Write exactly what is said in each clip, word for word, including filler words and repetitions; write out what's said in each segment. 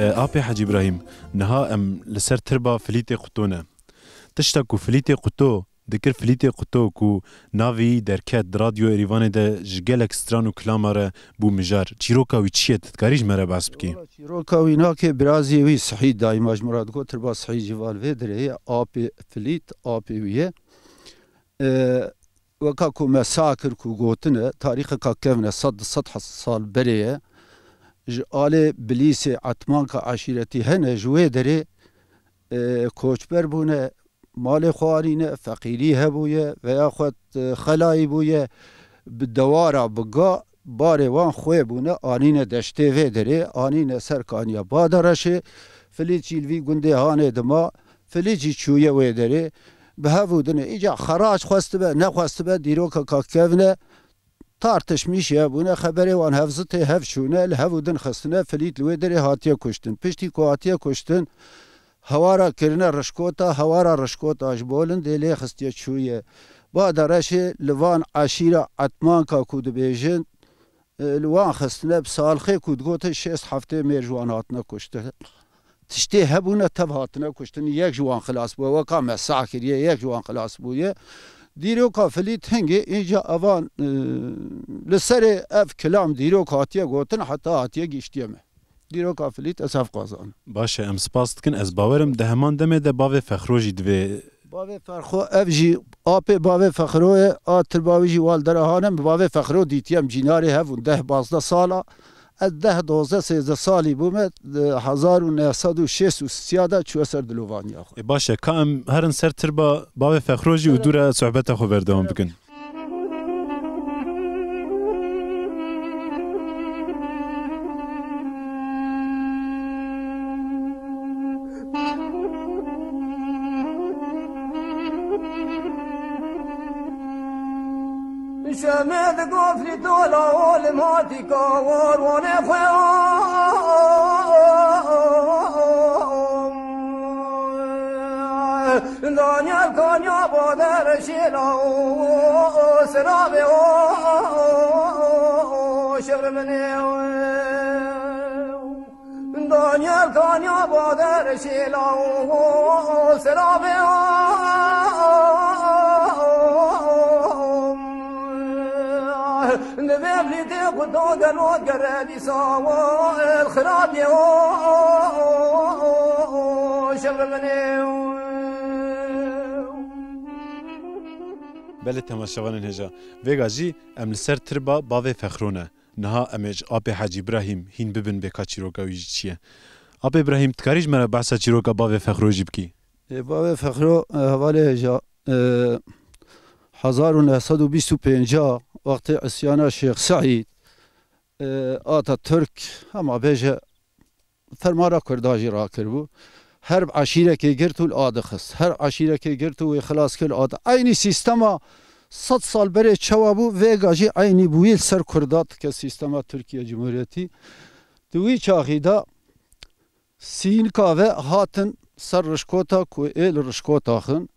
E, Apê Hecî Îbrahîm, niha em li ser tirba Filîtê Quto ne. Tişta ku Filîtê Quto dikir, Filîtê Quto ku navê wî derket di Radyo Êrîvanê de ji gelek stran û kilama re bû mijar. Çîroka wî çi ye? Tu dikarî ji me re behs bikî? Wala çîroka wî nake, birazî wî Sihî, daîma ji min re digot, tirba Sihî Cîval vê derê ye, apê Filît, apê wî ye. E, weka ku me sah kir ku gotine, tarîxeka kevn e, sed, du sed sal berê ye. Ji alê Bilîsê, Etmanka eşîretî hene ji wê derê, e, koçber bûne, malê xwe anîne, feqîrî hebûye veya xwe, e, xelayî bûye, bi dewara, bi ga, barê wan xwê bûne, anîne deştê vê derê, anîne ser kaniya Badereşê, Filît jî li vî gundê hanê dima, Filît jî çûye wê derê, bi hev û dinê. Îca xerac xwestibe, nexwestibe, dîrokeka kevn e, tartişmîş hebûne, xeberê wan hevzitê hev çûne, li hev û din xistine, Filît li wê derê hatiye kuştin. Piştî ku hatiye kuştin, hewara kirine Rişkota, hewara Rişkota ji Bolindê lê xistiye çûye Badereşê, li van eşîra Etmanka ku dibêjin, e, li wan xistine, bi salxê ku digotin şêst heftê mêr ji wan hatine kuştin. Tiştê hebûne tev hatine kuştin, yek ji wan xilas bûye, weka me sah kiriye, yek ji wan xilas bûye. Dîroka Filît hingê, înca evan, e, li serê ev kilam dîrok hatiye gotin, heta hatiye gihiştiye me. Dîroka Filît ez hev qazanim. Baş e, em spas dikin. Ez bawerim di heman demê de bavê Fexro jî divê. Bavê Fexro, ev jî apê bavê Fexro ye, a tirba wî jî wal derahanim, bavê Fexro dîtiyem cînarê hev û deh bazdeh sala. Ez deh, dozdeh, sêzdeh salî bûme, di hezar û neh sed û şêst û sisiya de çûye ser dilovaniya xwe. E, baş e, ka em herin ser tirba bavê Fexro jî û dû re sohbeta xwe berdewam bikin. Şemê di gofrî tola olim hatî ka warwanê xwe. Danyal kanya bader şêla o, o, o, selavê o, o, o, o, şevre min ê. Danyal kanya bader şêla o, o, o, selavê o, o, o, o, o, o. Li vê blîtê xwe do gelo gere dîsa o, el xirabê o, o, o, o, şevre min ê. Belê temaşevanên hêja, vêga jî em li ser tirba bavê Fexro ne. Niha em ê ji apê Hecî Îbrahîm hîn bibin bê ka çîroka wî jî çi ye. Apê Îbrahîm, dikarî ji me re behsa çîroka bavê Fexro jî bikî? Ê, bavê Fexro, e, hevalê hêja, e, hezar û neh sed û bîst û pênc wextê îsyana Şêx Seîd, e, Ataturk, hema bêje, fermana Kurda jî rakiribû. Her eşîrekê girt û li a dixist. Her eşîrekê girt û wê xilas kir, li a di-, eynî sîstema sed sal berê çawa bû, vêga jî eynî bûyî li ser Kurda dike, sîstema Tirkiye Cumhuriyetî. Di wî çaxî de sînika ve hatin ser Rişkota ku ê li Rişkota xin.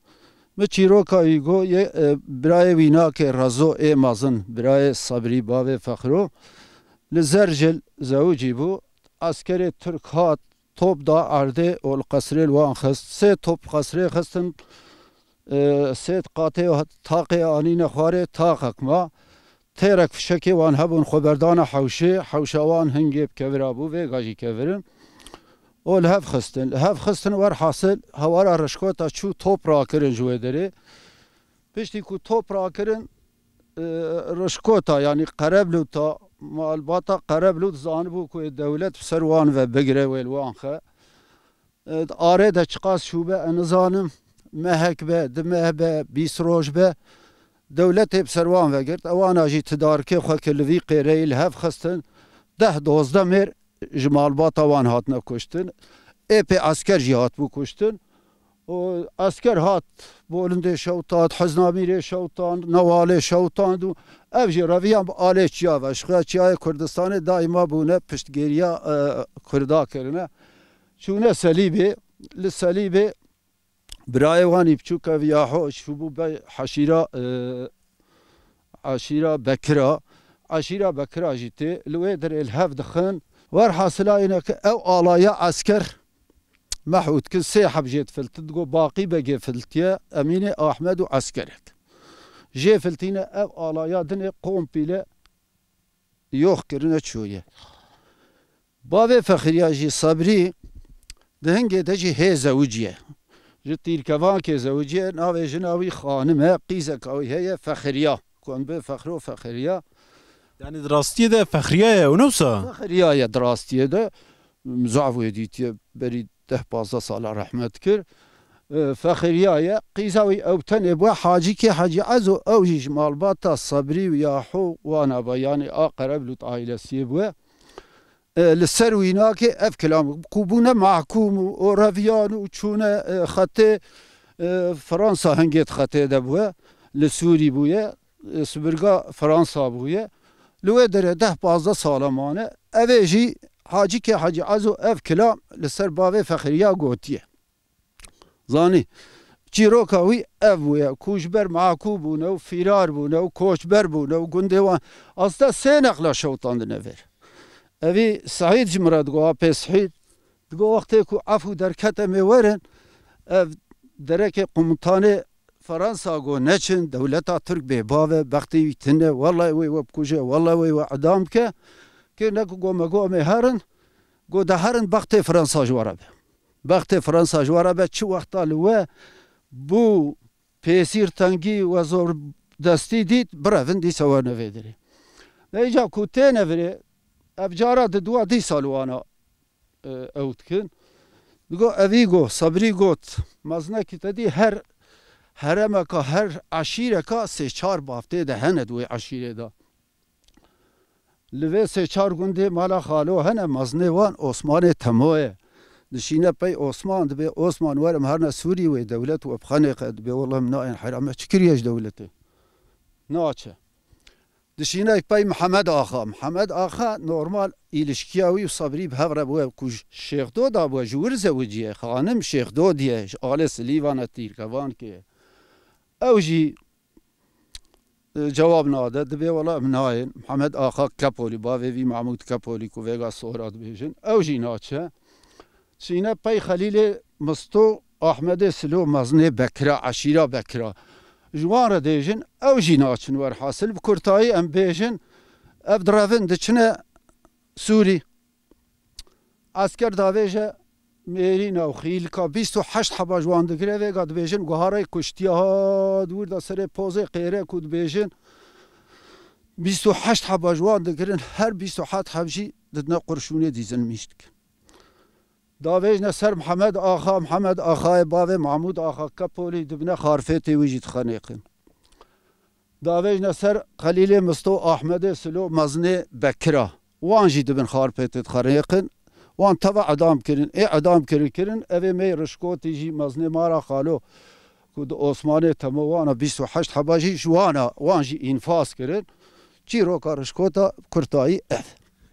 Min çîroka wî got, yê, e, birayê wî nake Rezo ê mezin, birayê Sebrî bavê Fexro. Li Zercil zewicî bû. Eskerê Tirk hat, top da erdê û li qesrê li wan xist. Sê top qesrê xistin, e, sê qatê taqê anîne xwarê, taqek ma. Têrek fişekê wan hebûn, xwe berdana hewşê, hewşa wan hingê bi kevira bû, vêga jî kevirin. Û li hev xistin. Li hev xistin, werhasil hewara Rişkota çû top rakirin ji wê derê. Piştî ku top rakirin, e, Rişkota, yanî Qereblûta, malbata Qereblût zanibû ku ê dewlet bi ser wan ve bigire, wê li wan xe. E, di arê de çiqas şûbe, ez nizanim, mehek be, du meh be, bîst roj be, dewletê bi ser wan vegirt. Ewana jî tidarikê xwe kir, li vî qêreyî li hev xistin, deh dozdeh mêr ji malbata wan hatine kuştin. Êpê esker jî hatibû kuştin. Û esker hat, Bolindê şewtand, Hiznamîrê şewtand, Newalê şewtand û ev jî reviyan bi alê çiya ve. Ji xwe çiyayê Kurdistanê daîma bûne piştgêriya, e, Kurda kirine. Çûne Selîbê, li Selîbê birayê wan î biçûk ev Yaho çûbû be heşîra, e, eşîra Bekira. Eşîra Bekira jî tê. Li wê derê li hev dixin. Werhasila yine ki ew alaya esker mehû dikin, sê heb jê difiltin, digo Baqî Begê filtiye, Emînê Ahmed û eskerek. Jê filtîne ev alaya dinê kompîle yox kirine çûye. Bavê Fexiriya jî Sebrî di hingê de jî hê zewiciye. Ji Tîrkevankê zewiciye, navê jina wî Xanim e, qîzeka wî heye Fexiriya. Ku em bi Fexro Fexiriya. Yani di rastiyê de Fexriya ye, û ne wisa? Fexriya ye di rastiyê de. Min zaf wê dîtiye, berî deh pazdeh sala rehmet kir. E, Fexriya ye, qîza wî ew tenê bû, Hacîkê Hacî Ezo, ew jî ji malbata Sebrî û Yaho wana be, yanî a Qereblût aîlesiyê bû. E, li ser wî nake ev kilam ku bûne mahkûm û oreviyan û çûne, e, xetê, e, Fransa hingê di xetê de bûye, li Sûrî bûye, e, sibirga Fransa bûye. Li wê derê deh pazdeh sala mane. Ev ê jî Hacîkê Hacî Ezo ev kilam li ser bavê Fexriya gotiye. Zanî, çîroka wî ev bûye, ku ji ber makû bûne û fîrar bûne û koçber bûne û gundê wan, aslında sê neqla şewtandine vir. Evî Seîd ji min re digo, apê Seîd, digo, wextê ku efû derkete me werin, ev derekê qumitanê Fransa go neçin, dewleta Tirk bê bav e, bextê wî tune, wellahî wê we bikuje, wellahî wê we idam bike, kê ne ku go me go em ê herin, go de herin bextê Fransa ji we re be. Bextê Fransa ji we re be, çi wexta li we bû pêsîr tengî we zor destî dît, birevin dîsa we nevê dirê. Vêca ku tê nevirê, ev cara di dua dîsa li wana, e, ew dikin. Digo, evî go, Sebrî got, mezinekî te dî her heremeka, her eşîreka sê çar bav tê de hene di wê eşîrê de. Li vê sê çar gundê mala xalo hene, mezinê wan Osmanê Temo ye. Dişîne pey Osman, dibê Osman werim herine Sûrî wê dewlet we bixenêqe, dibê wele min nayên hera me çi kiriye ji dewletê? Naçe. Dişîne pey Mihemed Axa. Mihemed Axa normal îlişkiya wî û Sebrî bi hev re bûye ku ji Şêxdo da bûye, ji wir zewiciye, xanim Şêxdo diye, ji alê Silîvane Tîrkevankê ye. Ew jî e, cewab nade, dibê wela em nayên. Mihemed Axa Kepolî, bavê vî Mahmûd Kepolî ku vêga Sohra dibêjin, ew jî naçe. Çîne pey Xelîlê Misto, Ahmedê Silo, mezinê Bekira, eşîra Bekira. Ji wan re dêjin, ew jî naçin werhasil. Bi kurtayî em bêjin, ev direvin diçine Sûrî. Esker davêje mêrîna û xîlika bîst û heşt heba ji wan digire, vêga dibêjin guharê kuştiya hat wir de serê pozê qêre ku dibêjin bîst û heşt heba ji wan digirin, her bîst û heşt heb jî didine qurşûnê dîzilmîş dikin. Davêjne ser Mihemed Axa, Mihemed Axayê bavê Mahmûd Axa Kepolî dibine xarfêtê wî jî dixenêqin. Davêjne ser Xelîlê Misto, Ahmedê Silo, mezinê Bekira. Wan jî dibin xarpêtê dixerêqin. Wan teva edam kirin. Ê edam kirin kirin. Evê me Rişkotî jî mezinê Mara Xalo ku di Osmanê Temo wana bîst û heşt heba jî ji wana wan jî înfaz kirin. Çîroka Rişkota kurtayî ev.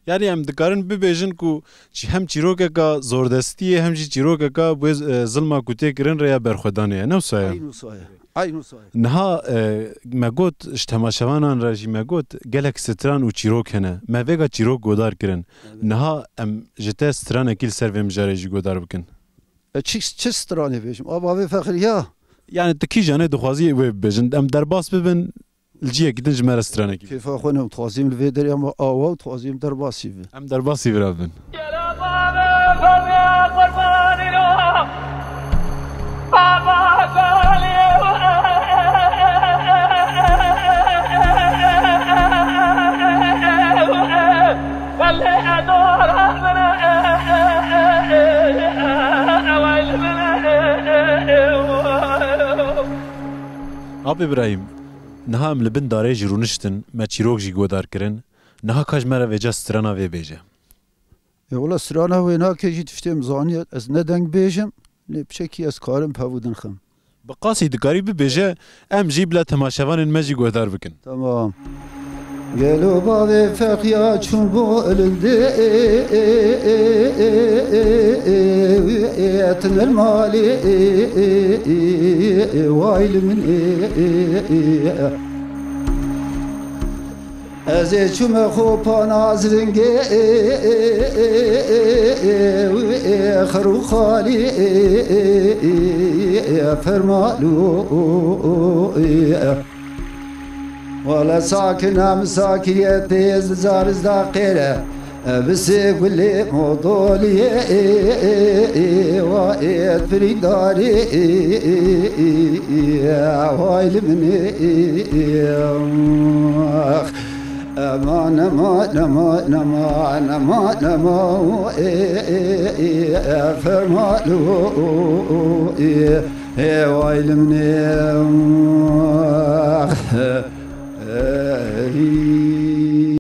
Yani em dikarin bibêjin ku çi hem çîrokeka zordestiyê hem jî çîrokeka wê, e, zilma ku tê kirin rêya berxwedanê ye. Ne wisa ye? Eyn wisa ye. Eyn wisa ye. Niha, e, me got ji temaşevanan re jî me got gelek stran û çîrok hene. Me vêga çîrok godar kirin. Evet. Niha em ji te stranekî li ser vê mijarê jî godar bikin. E, çi, çi stranê bêjim? A bavê Fexriya. Yani tu kîjanê dixwazî wê bibêjin? Em derbas bibin, li ciyekî din ji me re stranekî. Kêfa xwe ne, dixwazîm li vê derê, ama awa û dixwazîm derbasî bibin. Em derbasî vira bibin. Ap Îbrahîm, niha em li bin darê jî rûniştin, me çîrok jî godar kirin. Niha ka ji me re vêca strana vê bêje. E, wela strana wê nake jî tiştê min zaniye, ez ne deng bêjim, lê piçekî ez karim pevû din xim. Bi qasî dikarî bibêje, em jî bila temaşevanên me jî guhdar bikin. Tamam. Gelo bavê Fexya çûn bo elindê, etin el malê, way li min. Ez ê çûme xwe pana ziringê, xir û xalî fermalû. Wala sakina misakiyetê ez zariz da qêre. Bi sê gulê modoliyê wa êt firîdarê, way li min ê. Eman, eman, eman, eman, eman, eman, ê, ê, ê, ê, ferman, û, û, û, ê, ê, way li min ê.